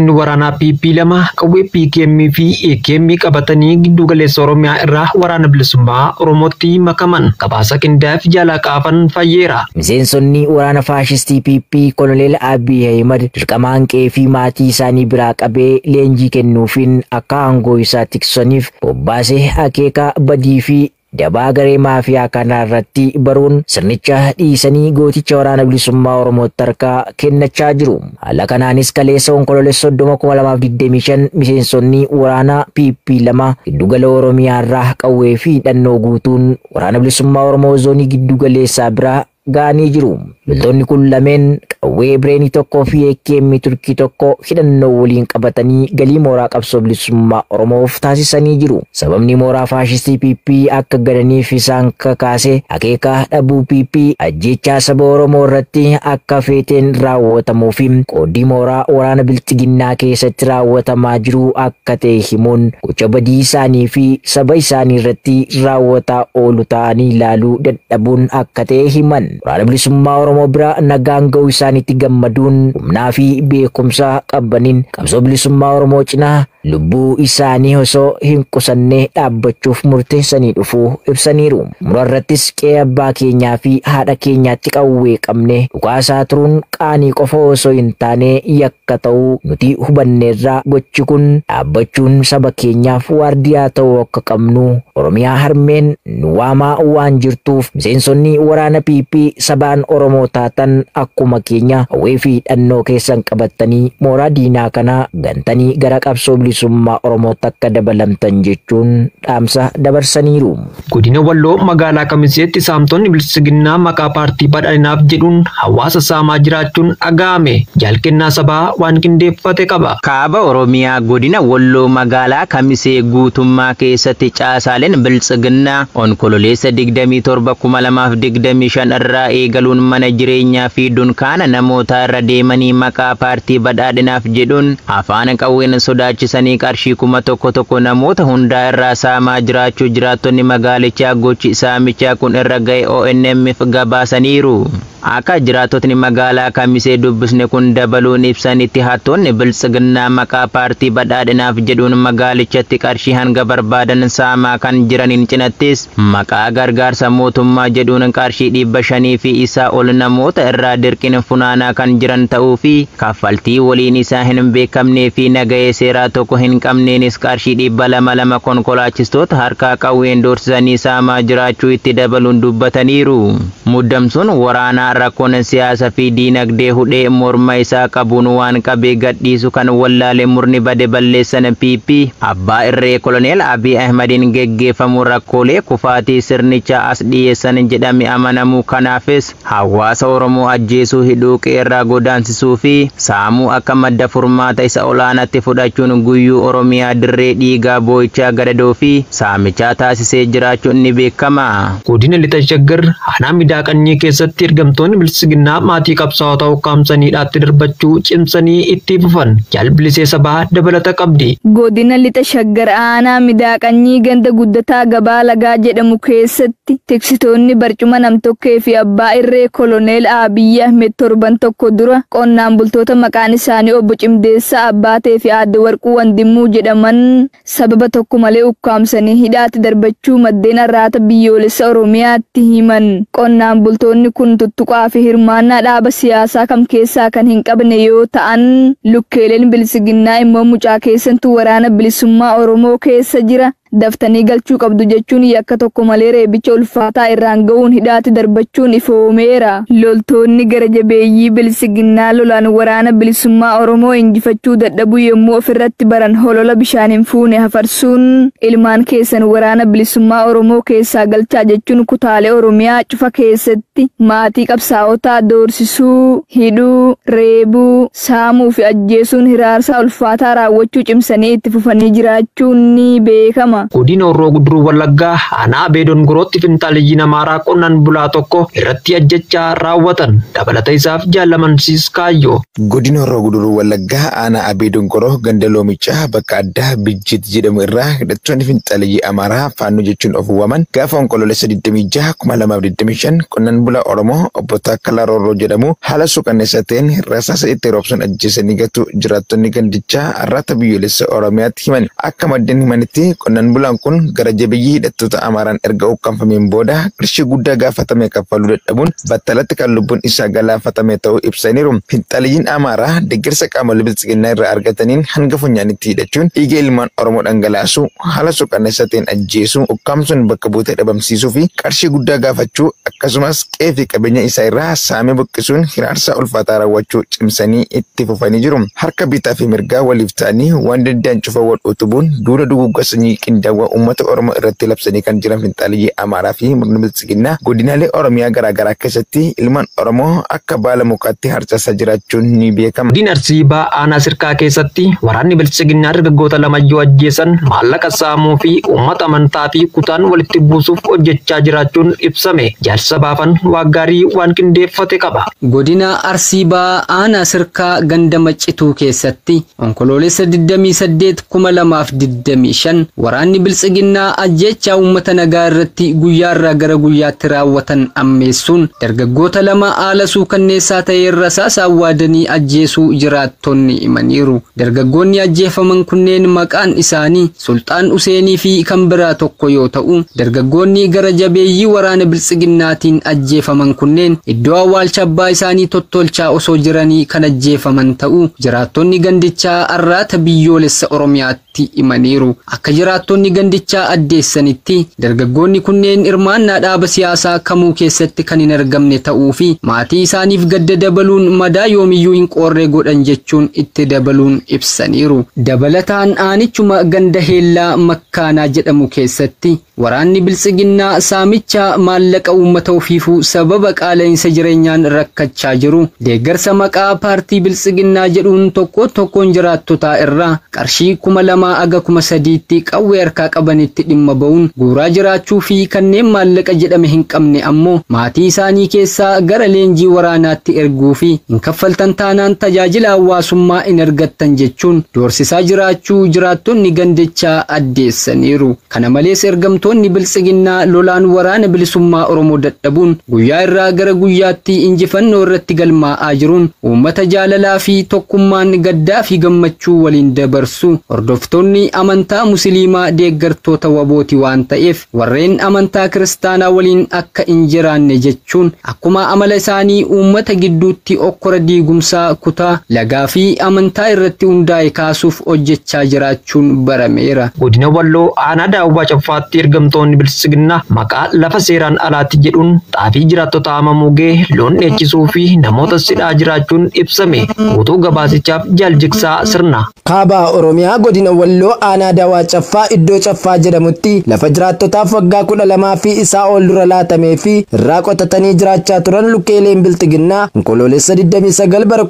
Waraanaa PP 2 qawwee PKM fi AKM qabatanii giddu galeessa Oromiyaa irraa Waraana Bilisummaa Oromootti makaman. Gabaasa qindaa'eef jaalaa qaafan fayyeera. Miseensonni waraana faashistii PP Koloneel Abiy Ahimad dirqama hanqee fi maatii isaanii biraa qabee leenjii kennuufiin akka aangoo isaa tiksaniif bobbaasee akeeka badii fi dabaa garee maafiyaa kanaa irratti baruun sirnicha dhiisanii gooticha Waraana Bilisummaa Oromootti harkaa kennachaa jiru. Haala kanaanis kaleessa Onkoloolessa 30,2025 miseensonni waraana PP 2 giddugala Oromiyaa irraa qawwee fi hidhannoo guutuun Waraana Bilisummaa Oromoo zoonii giddugaleessaa biraa ga'anii jiru. Loltoonni kun lameen qawwee bireenii tokkoo fi AKM Turkii tokko hidhannoo waliin qabatanii galii mooraa qabsoo bilisummaa Oromoof taasisanii jiru. Sababni mooraa faashistii PP akka galaniif isaan kakaase akeeka dhabuu PP ajjeechaa saba Oromoo irratti akka feeteen raawwatamuu fi qooddii mooraa waraana bilxiginnaa keessatti raawwatamaa jiru akka ta'e himuun gocha badii isaanii fi saba isaanii irratti raawwataa oolu ta'anii ilaaluu dadhabuun akka ta'e himan. Waraana Bilisummaa Oromoo bira nagaan ga'uu isaaniitti gammaduun humnaa fi beekumsa qabaniin qabsoo bilisummaa Oromoo cinaa lubbuu isaanii osoo hin qusanne dhaabbachuuf murteessanii dhufuu ibsaniiru. Mura irrattis qe'ee abbaa keenyaa fi haadha keenyaatti qawwee qabne dhukaasaa turuun qaanii qofa osoo hin taane yakka ta'uu nuti hubanneerraa gochi kun dhaabbachuun saba keenyaaf waardiyaa ta'uu akka qabnu Oromiyaa harmeen nu waamaa waan jirtuuf miseensonni waraana PP sabaan Oromoo taatan akkuma keenya hawwee fi hidhannoo keessan qabattanii mooraa diinaa kana gantanii gara qabsoo bilisummaa Oromootti akka dabalamtan jechuun dhaamsa dabarsaniiru. Godina Walloo magaalaa Kamiseetti saamtonni bilisiginnaa maqaa paartii badhaadhinaaf jedhuun hawaasa saamaa jiraachuun dhaga'ame. Jaalkennaa sabaa waan qindeeffate qaba. Kaaba Oromiyaa godina Walloo magaalaa Kamisee guutummaa keessatti caasaaleen bilisiginnaa Onkololeessa 27,2025 irraa eegaluun mana jireenyaa fi dunkaana namootaa irra deemanii maqaa paartii badhaadhinaaf jedhuun afaan qawween sodaachisanii qarshii 1000 namoota hundaa irraa saamaa jiraachuu jiraattonni magaalichaa gochi saamichaa kun irra ga'e ONM'f gabaasaniiru. Akka jiraattotni magaalaa Kamisee dubbisne kun dabaluun ibsanitti hattoonni bilisiginnaa maqaa paartii badhaadhinaaf jedhuun magaalichatti qarshii hanga barbaadan saamaa kan jiraniin cinattis maqaa gargaarsa mootummaa jedhuun qarshii 500 fi isaa ol namoota irraa dirqiin funaanaa kan jiran ta'uu fi kaffaltii waliin isaa hin beekamnee fi nagahee seeraa tokko hin qabneenis qarshii 200 konkolaachistoota harkaa qawween doorsisanii saamaa jiraachuu itti dabaluun dubbataniiru. Muddamsuun waraanaa rakkoon siyaasa fi diinagdee hudhee morma isaa qabuun waan qabee gadhiisu kan wallaale murni bade balleessan PP abbaa irree Koloneel Abiy Ahmediin geggeeffamu rakkoolee kufaatii sirnichaa as dhiyeessan jedhame amanamu. Kanaafis hawaasa Oromoo ajjeesuu, hidhuu, qeerraa godaansisuu fi saamuu akka madda furmaata isa olaanaatti fudhachuun guyyuu Oromiyaa dirree dhiigaa boo'ichaa gadadoo fi saamichaa taasisee jiraachuun ni beekama. Godina Lixa Shaggar aanaa Midaaqanyii keessatti ergamtoonni bilisiginnaa maatii qabsaa'otaa ukkaamsanii hidhaatti darbachuu cimsanii itti fufan. Jaalbilisee sabaa dabalata qabdi. Godina Lixa Shaggar aanaa Midaaqanyii ganda guddataa gabaa lagaa jedhamu keessatti tiksitoonni barcuma namtokkee fi abbaa irree Koloneel Abiy Ahmed torban tokko dura qonnaan bultoota maqaan isaanii obbo Cimdeessaa Abbaatee fi Aadde Warquu Wandimmuu jedhaman sababa tokko malee ukkaamsanii hidhaatti darbachuu maddeen arraata biyyoolessa Oromiyaatti himan. Qonnaan bultoonni kun tuttuqaa fi hirmaannaa dhaaba siyaasaa kam keessaa kan hin qabne yoo ta'an lukkeeleen bilisiginnaa immoo mucaa keessantu waraana bilisummaa Oromoo keessa jira daftanii galchuu qabdu jechuun yakka tokko malee reebicha ulfaataa irraan ga'uun hidhaatti darbachuun ifoomeera. Loltoonni gara jabeeyyii bilisiginnaa lolaan waraana bilisummaa Oromoo injifachuu dadhabuu yommuu ofirratti baran holola bishaan hin fuune hafarsuun ilmaan keessan waraana bilisummaa Oromoo keessaa galchaa jechuun kutaalee Oromiyaa cufa keessatti maatii qabsaa'otaa doorsisuu, hidhuu, reebuu, saamuu fi ajjeesuun hiraarsaa ulfaataa raawwachuu cimsanii itti fufanii jiraachuun ni beekama. Galatooma. Godina Horroo Guduruu Wallaggaa aanaa Abee Dongorootti finxaaliyyiin Amaaraa qonnaan bulaa tokko irratti ajjechaa raawwatan. Dabalata isaaf jaalamansiis kaayyoo. Godina Horroo Guduruu Wallaggaa aanaa Abee Dongoroo ganda Loomichaa bakka addaa Bijjit jedhamu irraa hidhattoonni finxaaliyyii Amaaraa Faannoo jechuun of waaman gaafa Onkoloolessa 26 2025 qonnaan bulaa Oromoo obbo Taakkalaa Roorroo jedhamu haala suukanneessaa ta'een rasaasa itti roobsuun ajjeesanii gatu jiraattonni gandichaa Arraata Biyyoolessa Oromiyaatti himan. Akka maddeen himanitti qonnaan bulaan kun gara jabeeyyii hidhattoota Amaaraan erga ukkaanfameen booda qarshii guddaa gaafatame kaffaluu dadhabuun battalatti kan lubbuun isaa galaafatame ta'uu ibsaniiru. Finxaaliyyiin Amaaraa deeggarsa qaamolee biltsiginnaa irraa argataniin hanga funyaanitti hidhachuun dhiiga ilmaan Oromoo dhangalaasuu, haala suukanneessaa ta'een ajjeesuu, ukkaamsuun bakka buutee dhabamsiisuu fi qarshii guddaa gaafachuu akkasumas qe'ee fi qabeenya isaa irraa saamee buqqisuun hiraarsa ulfaataa raawwachuu cimsanii itti fufanii jiru. Harka bitaa fi mirgaa waliif ta'anii waan danda'an cufa wal utubuun duula duguuggaa sanyii qindaawaa uummata Oromoo irratti labsanii kan jiran finxaaliyyii Amaaraa fi murni biltsiginnaa godinaalee Oromiyaa garaagaraa keessatti ilmaan Oromoo akka baala mukaatti harcaasaa jiraachuun ni beekama. Godina Arsii Bahaa aanaa Sirkaa keessatti waraanni biltsiginnaa dargaggoota lama yoo ajjeesan maallaqa saamuu fi uummata amantaa fi kutaan walitti buusuuf hojjechaa jiraachuun ibsame. Jaarsa baafan waaggaarii waan qindeeffate qaba. Godina Arsii Bahaa aanaa Sirkaa ganda Maccituu keessatti Onkoloolessa 28 2025 waraanni biltsiginnaa ajjeechaa uummata nagaa irratti guyyaarraa gara guyyaatti raawwatan ammeessuun dargaggoota lama haala suukanneessaa ta'een rasaasa awwaadanii ajjeesuu jiraattonni himaniiru. Dargaggoonni ajjeefaman kunneen maqaan isaanii Sulxaan Useenii fi kan biraa tokko yoo ta'u, dargaggoonni gara jabeeyyii waraana biltsiginnaatiin ajjeefaman kunneen iddoo awwaalcha abbaa isaanii tottolchaa osoo jiranii kan ajjeefaman ta'uu jiraattonni gandichaa Arraata Biyyoolessa Oromiyaatti himaniiru. Akka jiraattonni gandichaa addeessanitti dargaggoonni kunneen hirmaannaa dhaaba siyaasaa kamuu keessatti kan hin argamne ta'uu fi maatii isaaniif gadda dabaluun madaa yoomiyyuu hin qoorre godhan jechuun itti dabaluun ibsaniiru. Dabalataan aanichuma ganda Heellaa Makkaanaa jedhamu keessatti waraanni biltsiginnaa saamicha maallaqa uummata ofiifuu sababa qaala'insa jireenyaan rakkachaa jiru deeggarsa maqaa paartii biltsiginnaa jedhuun tokko tokkoon jiraattotaa irraa qarshii 2000 aga 3000tti qawwee harkaa qabanitti dhimma ba'uun guuraa jiraachuu fi kanneen maallaqa jedhame hin qabne ammoo maatii isaanii keessaa gara leenjii waraanaatti erguu fi hin kaffaltan taanaan tajaajila hawaasummaa hin argattan jechuun doorsisaa jiraachuu jiraattonni gandichaa addeessaniiru. Kana malees ergamtoonni biltsiginnaa lolaan waraana bilisummaa Oromoo dadhabuun guyyaa irraa gara guyyaatti injifannoo irratti galmaa'aa jiruun uummata jaalalaa fi tokkummaan gaddaa fi gammachuu waliin dabarsu. Hordoftoonni amantaa musliimaa deeggartoota wabooti waan ta'eef warreen amantaa kiristaanaa waliin akka hin jiraanne jechuun akkuma amala isaanii uummata gidduutti okkora diigumsaa kutaa lagaa fi amantaa irratti hundaa'e kaasuuf hojjechaa jiraachuun barameera. Godina Walloo aanaa Daawwaa Caffaatti ergamtoonni biltsiginnaa maqaa lafa seeraan alaatti jedhuun xaafii jiraattota haamamuu ga'e loon dheechisuu fi namoota sidhaa jiraachuun ibsame. Guutuu gabaasichaaf jaaljigsaa sirna. Kaaba Oromiyaa godina Walloo aanaa Daawwaa Caffaa iddoo Caffaa jedhamutti lafa jiraattotaaf waggaa 12 fi isaa ol dura laatamee fi irraa qotatanii jiraachaa turan lukkeeleen biltsiginnaa Onkoloolessa 29 bara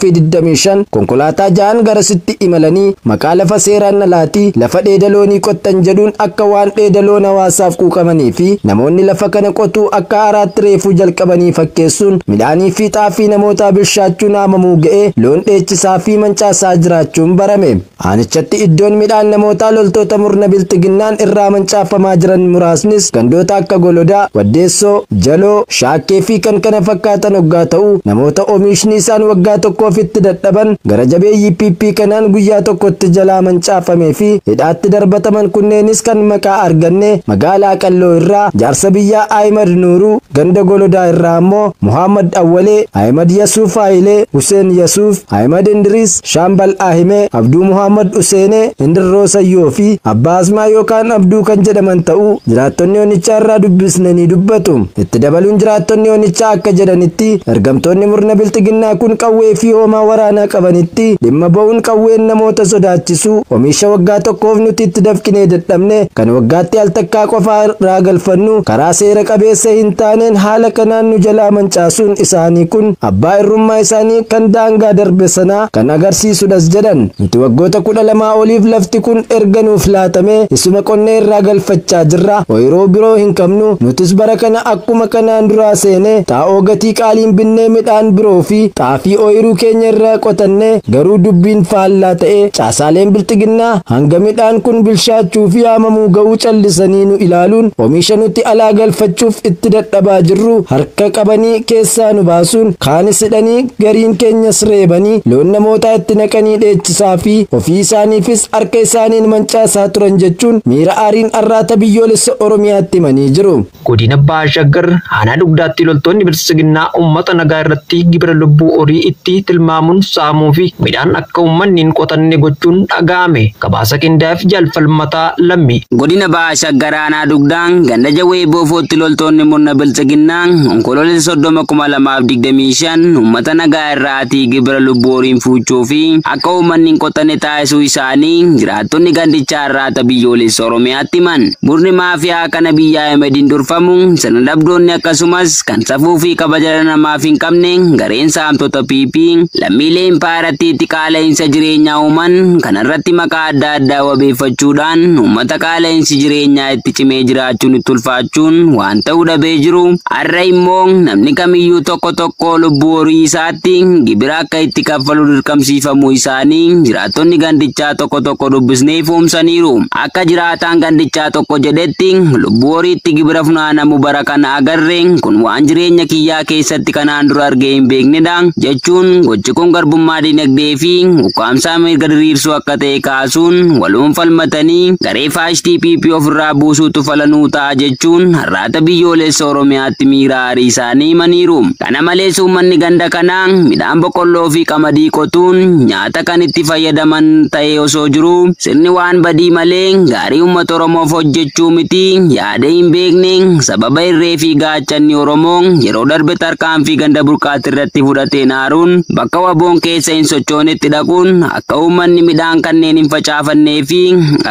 2025 konkolaataa 6 garasitti imalanii maqaa lafa seeraan alaatti lafa dheeda loonii qottan jedhuun akka waan dheeda loon hawaasaaf quuqamanii fi namoonni lafa kana qotuu akka haaraatti reefuu jalqabanii fakkeessuun midhaanii fi xaafii namootaa bilchaachuun haamamuu ga'ee loon dheechisaa fi mancaasaa jiraachuun barame. Aanichatti iddoon midhaan namootaa loltoota murna biltsiginnaan irraa mancaafamaa jiran muraasnis gandoota akka Golodaa, Waddeessoo, Jaloo, Shaakkee fi kan kana fakkaatan hoggaa ta'u namoota oomishni isaan waggaa tokkoof itti dadhaban gara jabeeyyii PP kanaan guyyaa tokkotti jalaa mancaafamee fi hidhaatti darbataman kunneenis kan maqaa arganne magaalaa Qalloo irraa jaarsa biyyaa Ahimad Nuuruu, ganda Golodaa irraa ammoo Muhammad Awwalee, Ahimad Yasuuf Haayilee, Hussein Yasuuf, Ahimad Indiriis, Shaambal Ahimee, Abduu Muhammad Useenee, Indirroo Sayyoo fi Abbaa Asmaa yookaan Abduu kan jedhaman ta'uu jiraattonni onichaa irraa dubbisnanii dubbatu. Itti dabaluun jiraattonni onichaa akka jedhanitti ergamtoonni murna biltsiginnaa kun qawwee fi hoomaa waraanaa qabanitti dhimma ba'uun qawween namoota sodaachisu oomisha waggaa tokkoof nuti itti dafqinee dadhabne kan waggaatti al takkaa qofaa irraa galfannu karaa seera qabeessa hin taaneen haala kanaan nu jalaa mancaasuun isaanii kun abbaa irrummaa isaanii kan daangaa darbe sanaa kan agarsiisudhas jedhan. Nuti waggoota 12 oliif lafti kun erga nuuf laatamee laatamee isuma qonnee irraa galfachaa jirra. Ooyiruu biroo hin qabnu. Nutis bara kana akkuma kanaan duraa seenee xaa'oo gatii qaaliin binnee midhaan biroo fi xaafii ooyiruu keenya irraa qotannee garuu dubbiin faallaa ta'ee caasaaleen bilxiginnaa hanga midhaan kun bilchaachuu fi haamamuu ga'uu callisanii nu ilaaluun oomisha nuti alaa galfachuuf itti dadhabaa jirru harka qabanii keessaa nu baasuun kaanis hidhanii gariin keenyas reebanii loon namootaa itti naqanii dheechisaa fi ofii isaaniifis harka isaaniin mancaasaa turan jechuun miira aariin Arraata Biyyoolessa Oromiyaatti himanii jiru. Godina Baha Shaggar aanaa Dugdaatti loltoonni bilxiginnaa uummata nagaa irratti gibira lubbuu horii itti tilmaamuun saamuu fi midhaan akka uummanni hin qotanne gochuun dhaga'ame. Gabaasa qindaa'eef jaalfalmataa Lammii. Godina Baha Shaggar aanaa Dugdaan ganda Jawwee Boofootti loltoonni murna bilxiginnaa Onkoloolessa 30,2025 uummata nagaa irraatii gibira lubbuu horiin fuuchuu fi akka uummanni hin qotanne taasisuu isaanii jiraattonni gandichaa Arraata Biyyoolessa Oromiyaatti himan. Murni maafiyaa kana biyya Ahmediin durfamu sirna dhabdoonni akkasumas kan safuu fi kabaja dhala namaaf hin qabne gareen saamtota PP lammiilee impaayarattiitti qaala'insa jireenyaa uuman kanarratti maqaa adda addaa wabeeffachuudhaan uummata qaala'insi jireenyaa itti cimee jiraachuun itti ulfaachuun waan ta'uu dhabee jiru. Har'a immoo namni kamiyyuu tokko tokko lubbuu horii isaatti gibira akka itti kaffalu dirqamsiifamuu isaanii jiraattonni gandichaa tokko tokko dubbisnee ifoomsaniiru. Akka jiraataan gandichaa tokko jedhetti lubbuu horiitti gibira funaanamu bara kana agarre kun waan jireenya kiyyaa keessatti kanaan dura argee hin beeknedha jechuun gochi kun garbummaa dinagdee fi ukkaamsaa mirga diriirsuu akka ta'e kaasuun waluun falmatanii garee faashtii PP ofirraa buusuutu falanuu ta'a jechuun Arraata Biyyoolessa Oromiyaatti miira aarii isaanii himaniiru. Kana malees uummanni ganda kanaa midhaan boqqolloo fi qamadii qotuun nyaata kan itti fayyadaman ta'ee osoo jiru sirni waan badii malee gaarii uummata Oromoof hojjechuu miti yaada hin beekne sababa irree fi gaachanni Oromoo yeroo darbe tarkaanfii ganda Burqaatti irratti fudhateen aaruun bakka waboon keessa hin sochoonetti dhaquun akka uummanni midhaan kanneen hin facaafannee fi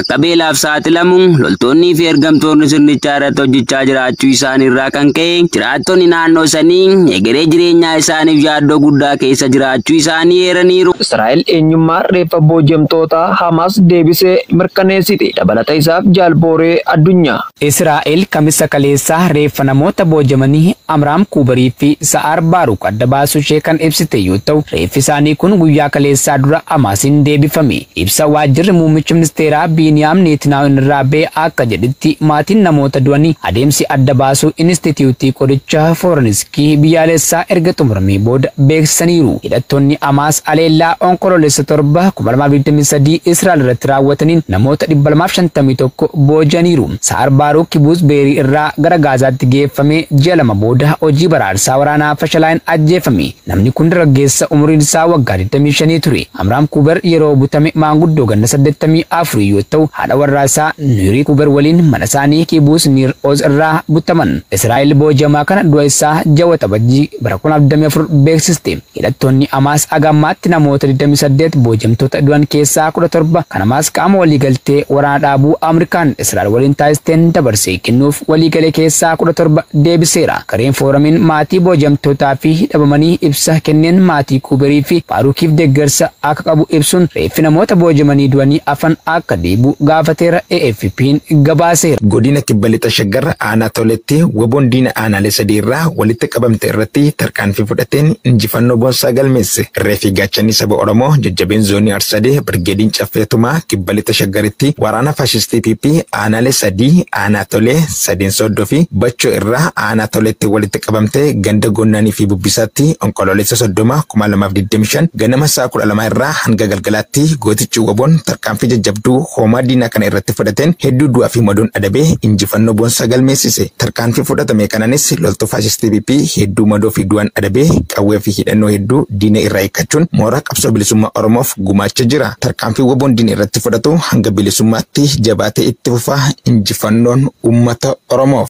akka beelaaf saaxilamu loltoonnii fi ergamtoonni sirnichaa irratti hojjechaa jiraachuu isaaniirraa kan ka'e jiraattonni naannoo sanii egeree jireenyaa isaaniif yaaddoo guddaa keessa jiraachuu isaanii eeraniiru. Israa'el eenyummaa reeffa boojamtoota Hamaas deebisee mirkaneessite. Dabalata isaaf Jaalbooree Addunyaa. Israa'el kamisa kaleessaa reeffa namoota boojamanii Amraam Kuubarii fi Sa'aar Baaruk adda baasuu ishee kan ibsite yoo ta'u reeffi isaanii kun guyyaa kaleessaa dura Hamaasiin deebifame. Ibsa waajjirri muummicha ministeeraa Biiniyaam Neetinaa'u irraa ba'e akka jedhetti maatiin namoota du'anii adeemsi adda baasuu Inistituutii Qoricha Forensikii biyyaalessaa erga xumuramee booda beeksisaniiru. Hidhattoonni Hamaas aleellaa Onkoloolessa 7 2023 Israa'el irratti raawwataniin namoota 251 boojaniiru. Sa'aar Baaruk Kibuuz Beerii irraa gara Gaazaatti geeffamee ji'a 2 booda hojii baraarsaa waraanaa fashalaa'in ajjeefame. Namni kun dargaggeessa umuriin isaa waggaa 25 ture. Amraam Kuubar yeroo butame maanguddoo ganna 84 yoo ta'u haadha warraa isaa Nuurii Kuubar waliin mana isaanii Kibuuz Niir Oz irraa butaman. Israa'el boojamaa kana du'a isaa ji'a Waxabajjii bara 2024 beeksiste. Hidhattoonni Hamaas agammaatti namoota 28 boojamtoota du'an keessaa 17 kan Hamaas qaama waliigaltee waraana dhaabuu Ameerikaan Israa'el waliin taasisteen dabarsee kennuuf waliigalee keessaa 17 deebiseera. Gareen fooramiin maatii boojamtootaa fi dhabamanii ibsa kenneen maatii Kuubarii fi Baarukiif deeggarsa akka qabu ibsuun reeffi namoota boojamanii du'anii afan akka deebi'u gaafateera. AFP'n gabaaseera. Godina Kibba Lixa Shaggar aanaa Toletti waboon diina aanaalee sadii irraa walitti qabamte irratti tarkaanfii fudhateen injifannoo boonsaa galmeesse. Irree fi gaachanni saba Oromoo jajjabeen zoonii Arsadee Birgeediin Caffeetumaa Kibba Lixa Shaggaritti waraana faashistii PP aanaalee sadii aanaa Tolee, Sadeen Sooddoo fi Bachoo irraa aanaa Toletti walitti qabamte ganda Gonnanii fi Bubbisaatti Onkoloolessa 30 2025 ganama sa'a 12 irraa hanga galgalaatti gootichi waboon tarkaanfii jajjabduu hoomaa diinaa kana irratti fudhateen hedduu du'aa fi madoon adabee injifannoo boonsaa galmeessise. Tarkaanfii fudhatame kanaanis loltuu faashistii PP hedduu madoo fi du'aan adabee qawwee fi hidhannoo hedduu diina irraa hiikkachuun mooraa qabsoo bilisummaa Oromoof gumaacha jira. Tarkaanfii waboon diina irratti fudhatu hanga bilisummaatti jabaatee itti fufaa. Injifannoon uummata Oromoof.